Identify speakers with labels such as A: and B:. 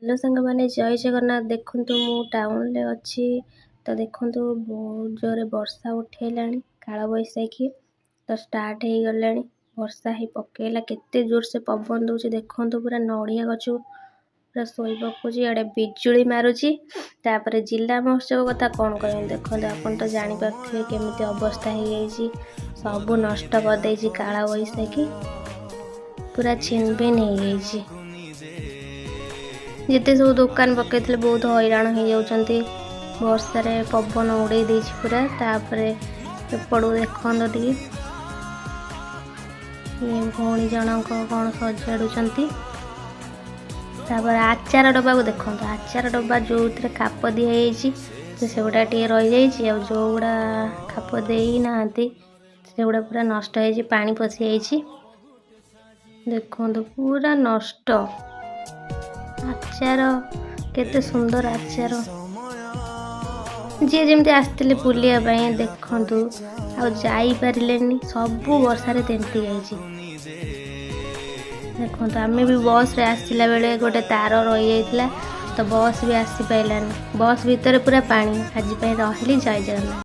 A: Hello ସାଙ୍ଗମାନେ, ଜୟ ଜଗନ୍ନାଥ। ଦେଖନ୍ତୁ, ମୁଁ ଟାଉନରେ ଅଛି। ତ ଦେଖନ୍ତୁ, ବହୁତ ଜୋରରେ ବର୍ଷା ଉଠେଇଲାଣି। କାଳବୈଶାଖୀ ତ ଷ୍ଟାର୍ଟ ହେଇଗଲାଣି। ବର୍ଷା ହେଇ ପକେଇଲା, କେତେ ଜୋରସେ ପବନ ଦେଉଛି ଦେଖନ୍ତୁ। ପୁରା ନଡ଼ିଆ ଗଛ ପୁରା ଶୋଇ ପକଉଛି, ଇଆଡ଼େ ବିଜୁଳି ମାରୁଛି। ତାପରେ ଜିଲ୍ଲା ମହୋତ୍ସବ କଥା କ'ଣ କହିବି? ଦେଖନ୍ତୁ, ଆପଣ ତ ଜାଣିପାରୁଥିବେ କେମିତି ଅବସ୍ଥା ହେଇଯାଇଛି। ସବୁ ନଷ୍ଟ କରିଦେଇଛି କାଳବୈଶାଖୀ, ପୁରା ଛିନଭିନ ହେଇଯାଇଛି। ଯେତେ ସବୁ ଦୋକାନ ପକେଇଥିଲେ, ବହୁତ ହଇରାଣ ହେଇଯାଉଛନ୍ତି ବର୍ଷାରେ। ପବନ ଉଡ଼େଇ ଦେଇଛି ପୁରା। ତାପରେ ଏପଟକୁ ଦେଖନ୍ତୁ ଟିକେ, ଇଏ ଭଉଣୀ ଜଣଙ୍କ କ'ଣ ସଜାଡ଼ୁଛନ୍ତି। ତାପରେ ଆଚାର ଡବାକୁ ଦେଖନ୍ତୁ। ଆଚାର ଡବା ଯେଉଁଥିରେ ଖାପ ଦିଆଯାଇଛି, ତ ସେଗୁଡ଼ା ଟିକେ ରହିଯାଇଛି, ଆଉ ଯେଉଁଗୁଡ଼ା ଖାପ ଦେଇନାହାନ୍ତି, ସେଗୁଡ଼ା ପୁରା ନଷ୍ଟ ହେଇଛି, ପାଣି ପଶିଯାଇଛି। ଦେଖନ୍ତୁ, ପୁରା ନଷ୍ଟ ଆଚାର। କେତେ ସୁନ୍ଦର ଆଚାର। ଯିଏ ଯେମିତି ଆସିଥିଲେ ବୁଲିବା ପାଇଁ, ଦେଖନ୍ତୁ, ଆଉ ଯାଇପାରିଲେନି, ସବୁ ବର୍ଷାରେ ତିନ୍ତି ଯାଇଛି। ଦେଖନ୍ତୁ, ଆମେ ବି ବସ୍ରେ ଆସିଲା ବେଳେ ଗୋଟେ ତାର ରହିଯାଇଥିଲା, ତ ବସ୍ ବି ଆସିପାରିଲାନି। ବସ୍ ଭିତରେ ପୁରା ପାଣି। ଆଜି ପାଇଁ ରହିଲି, ଜୟ ଜଗନ୍ନାଥ।